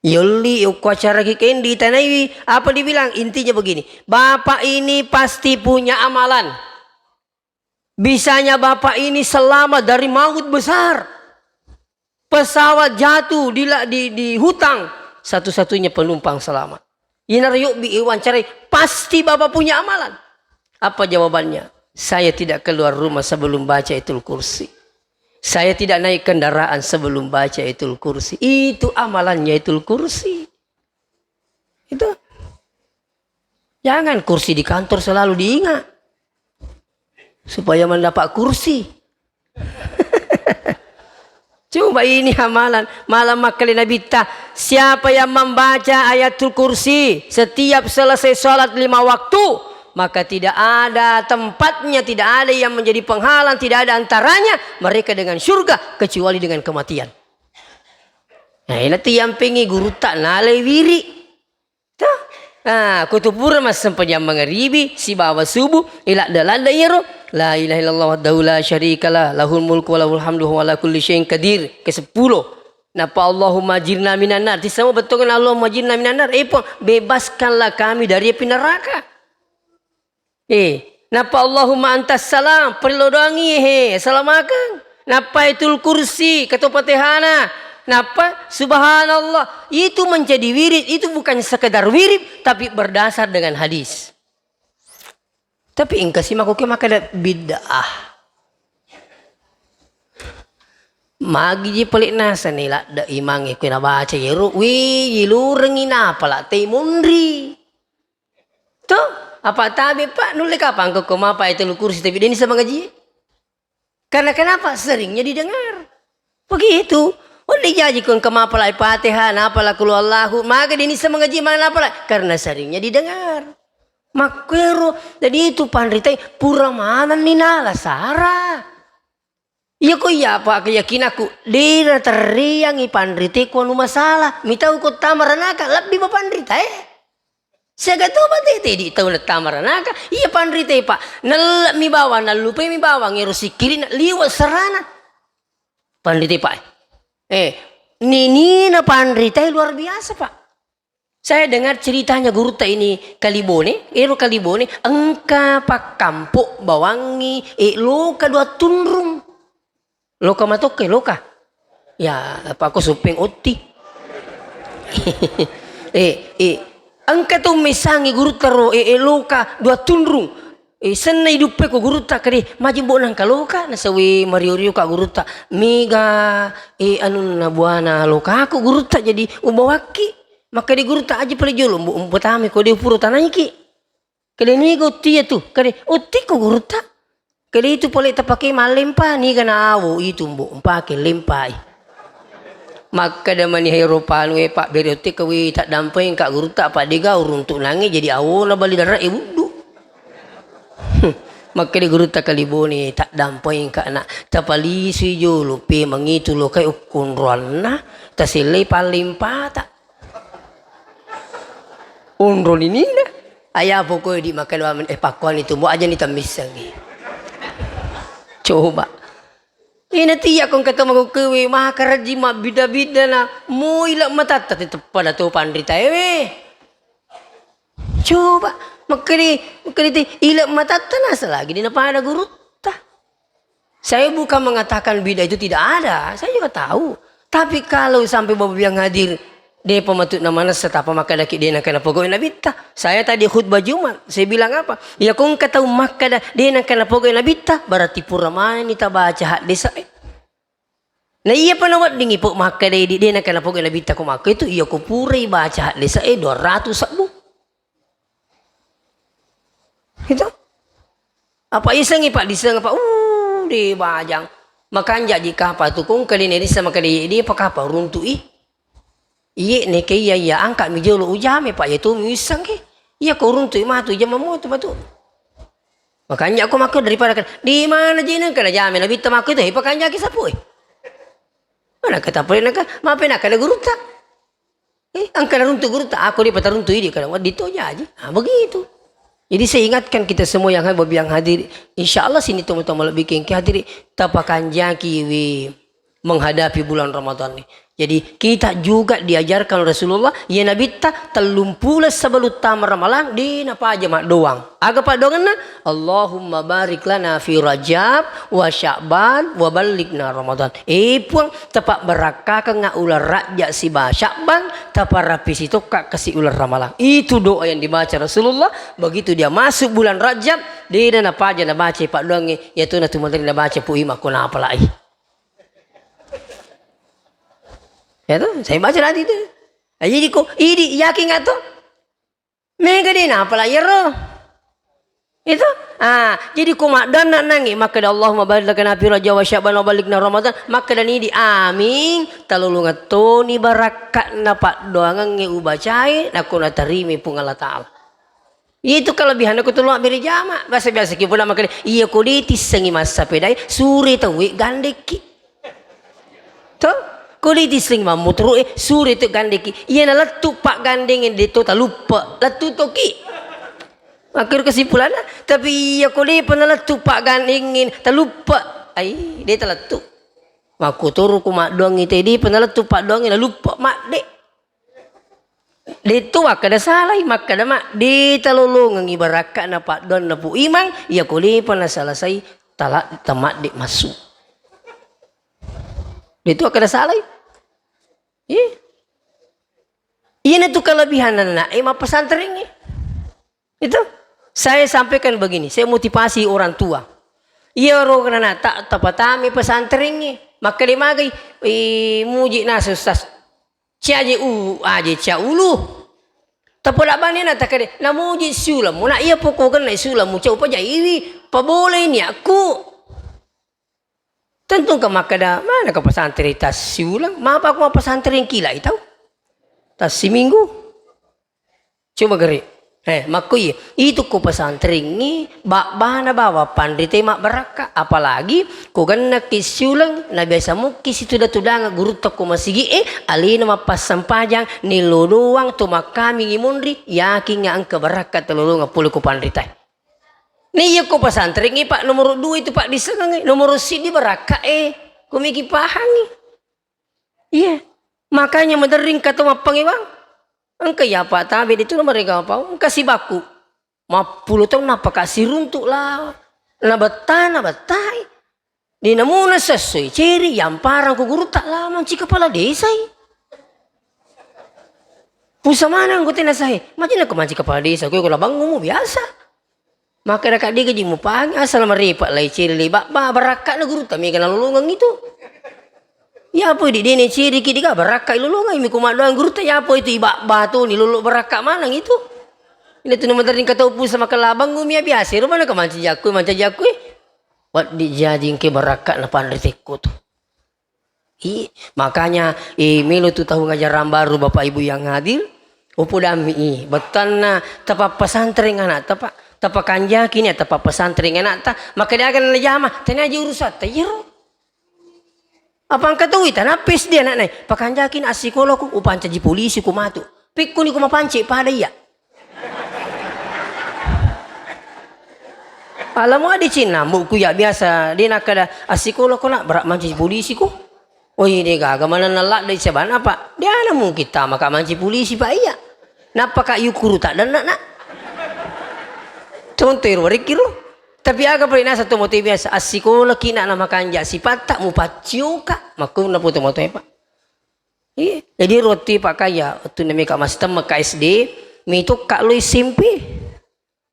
Yolli okko acara Kick Andy, tanaiwi, apa dibilang? Intinya begini, "Bapak ini pasti punya amalan. Bisanya Bapak ini selamat dari maut besar." Pesawat jatuh di, la- di, di hutan, satu-satunya penumpang selamat. Inaro yobbi iwancarai, pasti Bapak punya amalan. Apa jawabannya? "Saya tidak keluar rumah sebelum baca Ayatul Kursi. Saya tidak naik kendaraan sebelum baca Ayatul Kursi." Itu amalannya Ayatul Kursi. Itu. Jangan kursi di kantor selalu diingat. Supaya mendapat kursi. Coba ini amalan, malam makkali Nabitta, siapa yang membaca Ayatul Kursi setiap selesai sholat lima waktu, maka tidak ada tempatnya, tidak ada yang menjadi penghalang, tidak ada antaranya mereka dengan surga kecuali dengan kematian. Nah, ini tiang pengi guru tak nalai wiri. Toh? Ah, ko tu pura massempajang mangaribi sibawa subuh, iladda-ladda iyaro, "La ilaha illallah wahdahu la syarikalah, lahul mulku wa lahul hamdu wa huwa ala kulli syai'in qadir." Keseppulo. Napa Allahumma ajirna minan nar. Tisama bettongan Allahumma ajirna minan nar. Eh, Puang, bebaskanlah kami dari api neraka. Eh, napa Allahumma antas salam, perlu doangi he, salamakeng. Napa Ayatul Kursi, ketua Fatihana. Napa subhanallah, itu menjadi wirid, itu bukan sekedar wirid, tapi berdasar dengan hadis. Tapi engka si mako ke maka ada bid'ah. Magi je pelik nasa nih, ladda imang e kue nabaca yero, wi, ilurengi napa la tei monri. Toh, apa tabe, Pak? Nulle kapang ko mapa Ayatul Kursi tapi deni sama ngaji? Karena kenapa? Seringnya didengar. Begitu. Wandi jaji ko engka mapa la Fatihah, napa la Qul Huwallahu, maka deni sama ngaji, mana napa la? Karena seringnya didengar. Makkero, jadi itu panritai pura manenni nala sara. Iya ko iya apa keyakinanku, dena terreangi panrite ko anu masalah. Mitau ko tama ranaka, lebbi ba panrita, eh. Siaga to ba tete di tau na tama ranaka, iya panrite, Pak. Nellemi bawang, nallupai mi bawang, ero sikkiri na liwa serana. Panrite, Pak. Eh, ninina panrita luar biasa, Pak. Saya dengar ceritanya gurutta ini Kalibone, ero Kalibone engka pakkampo bawangi, eh, loka dua tunrung. Loka matokke, loka. Ya, apa ko suppeng otti. Eh, eh, engka tu messangi gurutta ro, eh, eh, loka dua tunrung. Eh, senna iduppe ko gurutta, kade, maji mbo nangka loka, nasawe mario-rio ka gurutta. Mega, eh, anunna buana lokaku gurutta, jadi ubawakki. Makkeda gurutta, aja pale jolo, mbo, mbo tame ko de puro tanaiki. Kade niga utti ya tu, kade utti ko gurutta. Kade itu pole tapake mallempa, niga na awo itu mbo, mpake lempai. Makkeda mani hero panu e, Pak, bere otte kawi taddampai engka gurutta, apa dega uruntuk nange jadi awona bali dara e wuddu. Makkeda gurutta Kalibone, taddampai engka na, tapalisui jolo pe mangitu lokai ukkunroanna, tasellei pallempata. Onro ninina. Aya pokoi di makkeda, eh, pakkuani tu, mbo aja ni tammissengi. Coba. Ina tiya ko engka to makukkewe, maka rajji mabbidda-bidda na, mo ila matatta tetep pada to panrita ewe. Coba, makkedi, makkedi ti, ila matatta nasa lagi dina pada gurutta. Saya bukan mengatakan bid'ah itu tidak ada, saya juga tahu. Tapi kalau sampai Bapak yang hadir, depa matu namanessa tapa makkadaki de nangka napogau Nabitta. Saya tadi khutbah Jumat, saya bilang apa? Ya, ko engka tau makkada de nangka napogau Nabitta, berarti pura manenni tabaca haddese'e. Na iya pa naweddingi po makkada idi de nangka napogau Nabitta ko makko itu, iya ko purai baca haddese'e dua ratus sebbu. Itu. Apa isengi, Pak, diseng, Pak? Uh, de bajang. Makanja ji kapa tu kong kali ne disa makade ye, de pakapa runtu i. Iye ne ke iya iya angka mi jolo ujame, Pak, ya tu mi iseng ke. Iya ko runtu i matu jama moto matu. Makanja ko makko daripada kan, di mana jeneng kana jame Nabitta makko itu, he, pakanjaki sapu e. Mana kata pole naka, mape naka ada gurutta. Eh, engka naruntu gurutta, aku dia pataruntu idi, kadang wedding to jaji. Ah, begitu. Jadi saya ingatkan kita semua yang hadir, yang hadir, insya Allah sini teman-teman lebih kengki hadir, tapakanjaki wi menghadapi bulan Ramadan nih. Jadi, kita juga diajarkan oleh Rasulullah, ya Nabitta, tellumpulo sebelum tama Ramalang, de napaja maddoang. Aga paddoangenna? Allahumma barik lana fi Rajab wa Sya'ban wa ballighna Ramadan. Eh, Puang, tapabbarakkakeng ulang Rajab siba Sya'ban, taparapisi tokka kasi ulang Ramalang. Itu doa yang dibaca Rasulullah, begitu dia masuk bulan Rajab, de napaja nabaca paddoangnge, yaitu natu maderi nabaca pu ima ko napalai. Ya toh, saya baca nanti itu. Nah, jadi ko idi yakin nggak toh? Mega de napala iyaro. Itu. Ah, jadi ko maddanna nangi makkeda Allahumma barik lana fi Rajab wa Sya'ban wa ballighna Ramadan, makkeda ni di amin, talolongeng toni barakka'na paddoangengnge ubacae, nakko natarimi Puang Allah Ta'ala. Itu kelebihanna ko tollo mabbere jama. Biasa-biasa ki pula makkeda, iya ko de tissengi massapedae, sure tauwe gandekki. To? Ko de tissengi mammotoro e, sure to gandekki. Iya nalettu paggandengnge de to taluppe, lettu toki. Makkero kesimpulanna, tapi iya ko de pa nalettu paggandengnge taluppe, ai de talettu. Makkotoro ko maddoangngi te de pa nalettu paddoangnge naluppe madde. De'tu makkeda salai, makkeda ma, de talolongengngi barakka'na paddoanna Pu Imang, iya ko depa nasalasai tala-, tamadde massu. De'tu makkeda salai. Iya. Iyanatu kelebihan anak-anak e mappesantrengnge. Itu. Saya sampaikan begini, saya motivasi orang tua. Iya ro anak tak tapatami pesantrengnge. Makkeda magai, eh, muji nasa ustaz. Ciaje u-, aje cia ulu. Tapola bani na takade, namuji siulang mu, na iya poko genna siulang mu, cau pajaiwi, pabolei niakku. Tentu engka makkeda, mana ke pesantren tassiulang? Mapa aku mau pesantren kila tau? Tassiminggu. Coba gere. Eh, makko iya. Itu ko pesantrengngi, babbana bawa panrite mabbarakka. Apalagi ko gennaki siuleng, na biasa mukki situda-tudanga gurutta ko masigi e, alena mappassempajang, nello doang to makkamingi monri, yakinga engka barakka telolonga pole ko panritae. Ni iya ko pesantrengngi, Pak, nomor dua itu, Pak, disengengi, nomor siddi barakka e, ko miki pahangi. Iya. Makanya maderring kato mappangewang. Engka iya apa tabe ditu na mereka apa? Engka sibakku. Mappulo taung napaka siruntuk la. Na betta, na bettai. Di namuna sessoi ceri yamparang ku gurutta la manci kepala desa i. Pusa maneng ko tena sahe. Macam ko manci kepala desa, ko ko la bangumu biasa. Makkeda ka dega ji mupangi, asal marepa lai ceri le babba, barakka'na gurutta mega nalolongeng itu. Iya poi di dene ceri ki dega barakka ilolongeng mi ko maddoang gurutta, iya poi itu ibabba to ni lolo barakka maneng itu. Ina tu namaterring katau pusa makkalabang gumi ya biasa, rumah na ka mancaji aku, mancaji aku. Waddi jaji engke barakka'na panritekku tu. I, makanya, eh, melo tu tahun ajaran baru Bapak Ibu yang hadir, upodammi i, bettanna tapa pesantren anakta, Pak. Tapa kanjaki ni tapa pesantren anakta, maka dia akan najama, tanya aja urusan, tayero. Apa engka tu ita, napis dia anak nai, pakanjaki na assikolaku, upancaji polisi ku matu. Pikkuni ku mapanci pada iya. Alamu adi cinna, ambo'ku ya biasa, de nakkeda, "Assikola ko nak, berat mancaji polisi ko." Oi, de gaga manenna ladde cabana, Pak. De ana mungkin tama ka mancaji polisi, Pak, iya. Nappa ka yukuru tak denna, nak. Contoh iro, rikiro. Tapi aga pale nasa to moto biasa, assikola ki nak na makanja sipatta, mupaccio ka. Makkunna poto moto, Pak. Iya, jadi roti Pak Kaya, waktu nami ka masitemme ka S D, mitu ka lo S M P.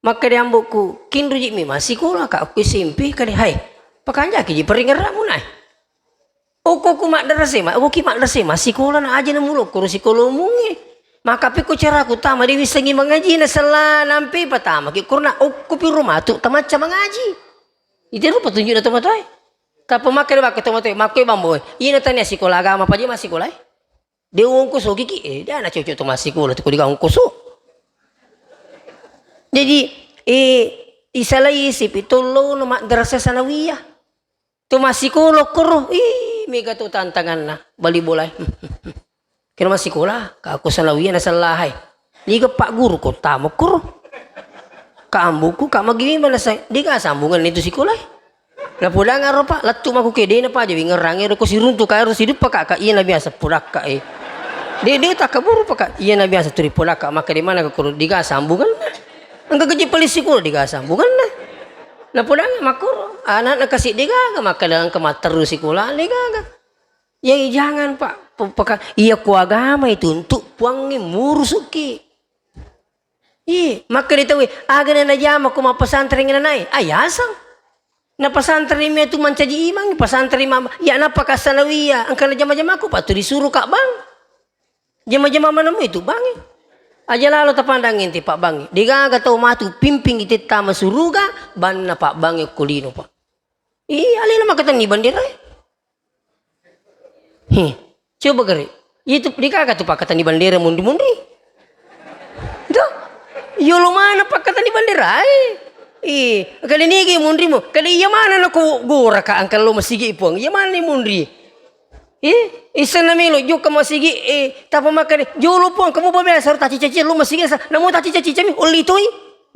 Makkeda ambo'ku, "Kinroji mi massikola ka, okko S M P kali." "Hai, pakanjaki ji paringerramu nai. Okko ku maddarase ma, okko ki maddarase massikola na aja na mulo koro sikolomungnge. Maka pekko caraku tama de wissengi mangaji na sella nampe patama ki korona okko pi rumah tu tamacca mangaji." Itu rupa tunjukna tomatoae. Tappa makkeda bakka tomatoae, "Makkoi bamboe, ina tania sikola agama paje massikola e." De ongkoso kiki, eh, de ana cocok to massikola tu ko de ongkoso. Jadi, eh, isalai sipi tollo no madrasah sanawiyah. To massikola koro, ih, mega to tantanganna bali bola e. Kena massikola, ka ko sanawiyah na sella hai. Niga pak guru ko tamo koro. Ka amboku, ka magi mana sai, de ga sambungan itu sikola e. Napodang aro, Pak, lettu' makuke, de' napaja wingerrangnge, ero ko siruntu' ka, ero siduppa ka, ka, iya na biasa podakka, eh. De', de' takkaburu pa ka, iya na biasa turi podakka, maka de' mana ka koro diga sambunganna. Engka gaji pale sikola diga sambunganna. Napodang makkoro, anakna kasi' de'gaga, maka engka matteru sikola de'gaga. Ya, jangan, Pak. Pe-, peka-, iya ko agama itu untuk Puangnge murusuki. Iya, makkeda tauwe, aga na najama ko mappesantreng nanae? Ayaseng. Na pesantreng mi tu mancaji imang, pesantreng ma-, ya napaka sanawiyah, engka najama-jamako, Pak, tu disuru ka bank. Jama-jama manemu itu bank. Aja lalo tapandang ente, Pak, bank. De'gaga tau matu pimping ite tama suruga, banna, Pak, bank ko lino, Pak. Iya, alena makkatenni bandera. He, coba gare. Itu de'gaga tu pakkatenni bandera munri-munri. Tuh, yolo mana pakkatenni bandera, eh. Ih, kali nigi munrimu, kali iya mana nako gora ka angka lo masigi, Puang. Iya mana ni munri? Eh, isenna melo jokka masigi, eh, tapa makkeda, jolo, Puang, kamu babe asar tacicaci lo masigi, sa-, namo tacicaci cami, olli toi.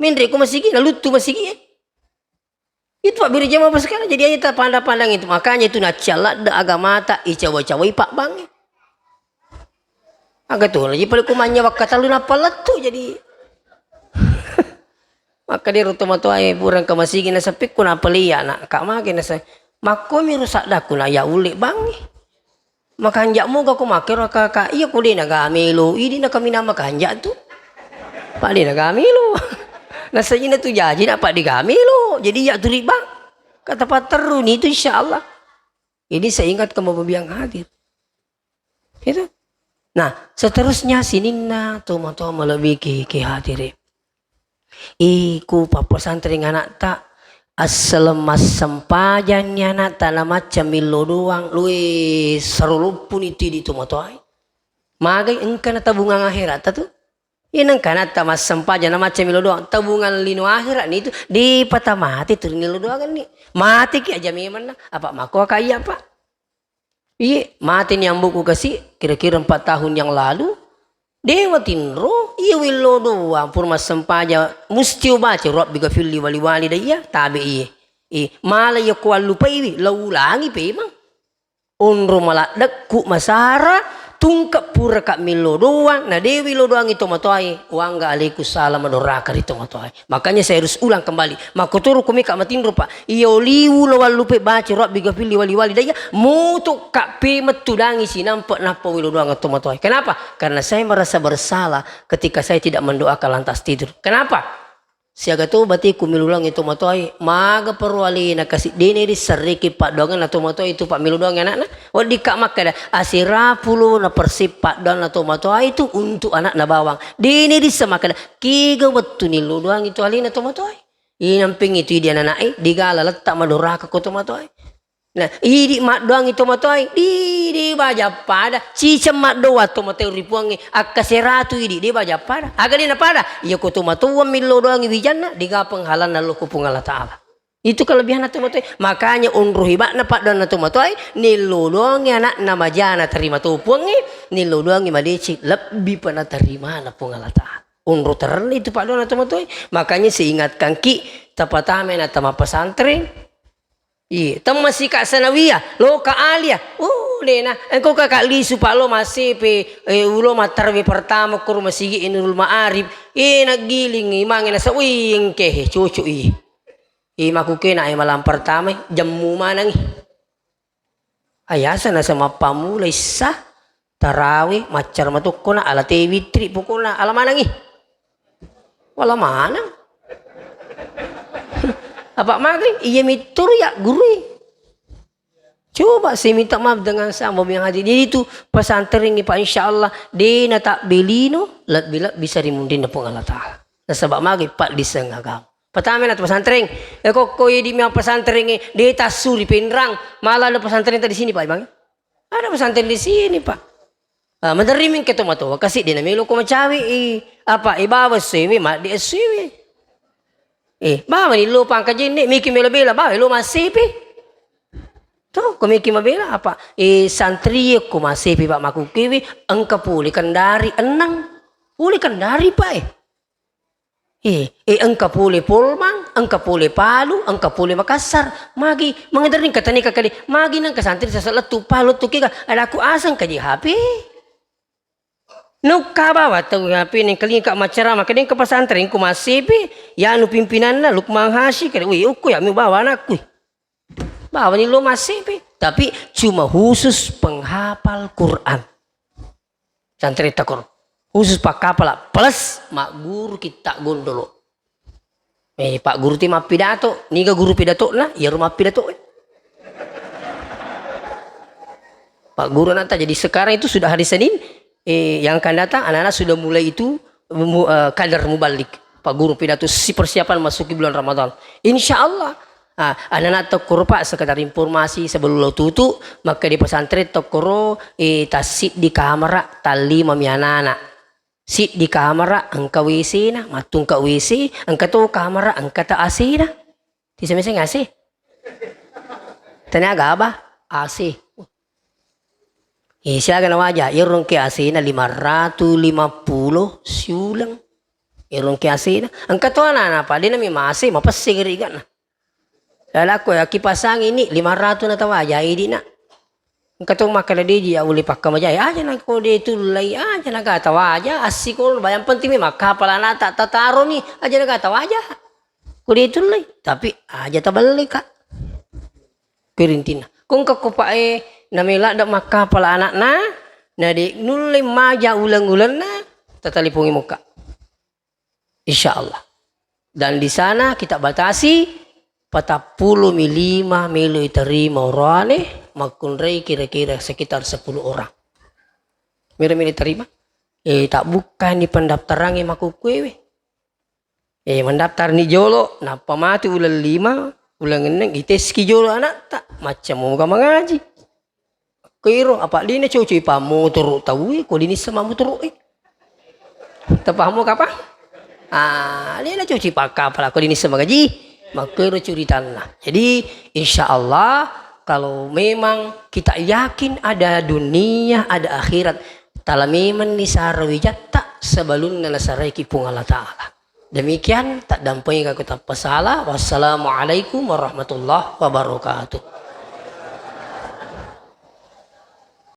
Menre ko masigi, naluttu masigi, eh. Itu, Pak, biri jama apa sekarang? Jadi aja tapandang-pandang itu. Makanya itu naccia ladde agamata, icawa-cawai pabbangnge. Aga tu, lagi paling kumanya wakka talu nappa lettu, jadi. Maka dia roto matoa, eh, burang ke masigi na sepi ku nappa liya, nak, kak mage na se-, makko mi rusak daku na ya ulik bangnge. Makanja' moga ko makkero aka-aka, iya ko de' naga melo, idi' na kaminang makanja' tu. Pak de' naga melo. Nasajina tu jaji na pak de' ga melo. Jadi ya turi bang. Kata patterru ni tu insyaallah. Ini saya ingatkan Bapak yang hadir. Gitu. Nah, seterusnya sininna tomatoa malebbi ki, ki hadiri. Iko pappesantreng ana'ta, assaleng massempajanni ana'ta namacca millo doang, luwe saroloppuni tu idi tomatoae. Magai engka na tabungang akheratta tu. Iya nengka ana'ta massempajang namacca millo doang, tabungang lino akhera'ni tu, depa tamate tu ri nillo doangenni. Mateki aja memanna, apa makko ka iya, Pak? Iye, mateni ambo'ku kasi, kira-kira empat tahun yang lalu, dewa tinro, iya willo doang, pura massempajang, musti ubaca, Rabbi ghafirli wali walidayya, tabe iye. Eh, mala iya ko allupaiwi, laulangi pemang. Onro maladdekku masara, tungke puraka millo doang, na dewi lo doangi tomatoae, wangga alaiku salam madoraka ri tomatoae. Makanya saya harus ulang kembali. Makkotoro ko meka matinro, Pak. Iya oliwu lo wallupe baca Rabbi ghafirli wali walidayya, moto ka pe mettudangi sinampe nappa wilo doang tomatoae. Kenapa? Karena saya merasa bersalah ketika saya tidak mendoakan lantas tidur. Kenapa? Siaga to bateku milulungi tomatoae, maga paro alena kasi dene risseng reke paddoangenna tomatoae tu pak milu doang anakna. Wedding ka makkeda, asera pulo na persen paddoanna tomatoae tu untuk anakna bawang. Dene risseng makkeda, kega wettu nillu doangi tu alena tomatoae. Inampeng itu idi anak-anak e, digala letta madoraka ko tomatoae. Nah, idi maddoangi tomatoae, di, di baja pada, ciceng maddoa tomatoae ri Puangnge, akkaseratu idi, di baja pada. Aga dena pada? Iya ko tomatoa millo doangi wijanna, digapeng halanna lo ko Puang Allah Taala. Itu kelebihan tomatoae. Makanya onro hebatna paddoanna tomatoae, nillo doangi anakna majana terima to Puangnge, nillo doangi madeceng lebbi pa natarimana Puang Allah Taala. Onro terenna itu paddoanna tomatoae. Makanya seingatkan ki, tapatama na tama pesantren, Iya, temmasika sanawiyah, loka aliyah. Oh, dena. Engko kaka lisu pak lo massepe, eh, ulo mattarwe pertama ko rumah sigi Nurul Ma'arif. Eh, naggiling imange nasa, wih, engke he, cocok i. Eh, makuke na e malam pertama, jammu manang i. Ayasa nasa mappamula issa. Tarawe, maccara matokkona, ala te witri, pokona ala manangi. Wala manang. Apa magai? Iya mitturu ya gurui. Coba saya minta maaf dengan sama yang hadir. Jadi itu pesantren ini Pak, insya Allah dena tak belino lebih-lebih bisa rimundin Puang Allah Taala. Nasaba magai Pak di sengagam. Pertama na pesantren, eh kok koi di pesantren, eh, deta suri penrang, malah ada pesantren tadi sini Pak Imam. Ada pesantren di sini, Pak. Ah, menerima ke tomatoa, kasi dena melo ko macawe, i, apa, i bawa sewe, ma di sewe. Eh, bawa ni lo pangka jenne, miki melo bela, bawa lo masepe. Tuh, ko miki mabela apa? Eh, santri ko masepe, Pak, maku kewe, engka puli kendari, enang. Puli kendari, Pak, eh. Eh, eh, engka pole Polman, engka pole Palu, engka pole Makassar. Magi, mangederring katani kakali, magi nang kasantri sasa lettu Palu tu kega, ada aku aseng kaji H P. Nukka bawa tau H P neng kalinga ka macara, maka deng ke pesantren ku masih pi, ya anu pimpinanna Lukman Hasyim kali, wih, uku ya mi bawa anakku. Bawa ni lo masih pi, tapi cuma khusus penghafal Quran. Santretta koro. Khusus pakkapala plus magguru kitta gondolo. Eh, Pak Guru ti mappidato, niga guru pidatona, iyaro mappidato. Pak Guru nata, jadi sekarang itu sudah hari Senin, eh, yang akan datang anak-anak sudah mulai itu mu-, eh, kadar mubalik. Pak Guru pidato si persiapan masuki bulan Ramadan. Insya Allah. Ah, anak-anak tokkoro, Pak, sekedar informasi sebelum lo tutup, maka di pesantren tokkoro, eh, tassiddi kamara, tallima mi anak-anak. Siddi kamara engka W C-na, mattungka W C, engka to kamara engka ta A C-na. Tisa meseng A C? Tania gaba A C. Eh, siaga na waja, iyaro engke A C-na lima ratu lima pulo siuleng. Iyaro engke A C-na. Engka to anak-anak, padena mi ma A C, mapesse gari gana. Lalakko ya, kipasangi ni lima ratu na tawaja idi na. Engka to makkeda deji ya uli pakkamajai. Aja na ko de tullai, aja na ga tawaja, assikolo, yang penting mi makkapala na ta-, tataro mi, aja na ga tawaja. Ko de tullai, tapi aja taballe ka. Ko rintinna. Ko engka ko pa e, na mela da makkapala anakna, na de nulle maja uleng-ulenna, tatalipongi mokka. Insya Allah. Dan di sana kita batasi, patappulo mi lima melo iterima oroane, makkunrai kira-kira sekitar sepuluh orang. Melo-melo terima. Eh, tak buka ni pendaftaran e makukkuewe. Eh, mendaftar ni jolo, nappa matu uleng lima, uleng enneng, iteski jolo anak tak, macam moga mengaji. Koiro, apa dina cocok pammotoro tau e, ko dinissa mammotoro e. Tapahammu kapang? Ah, dina cocok pakkapala ko dinissa magaji. Makkoiro curitanna. Jadi, insya Allah, kalau memang kita yakin ada dunia, ada akhirat, tala memang ni sarawi jatta sebelumnya nasaraiki Puang Allah Ta'ala. Demikian, tak dampingi aku tanpa salah. Wassalamualaikum warahmatullahi wabarakatuh.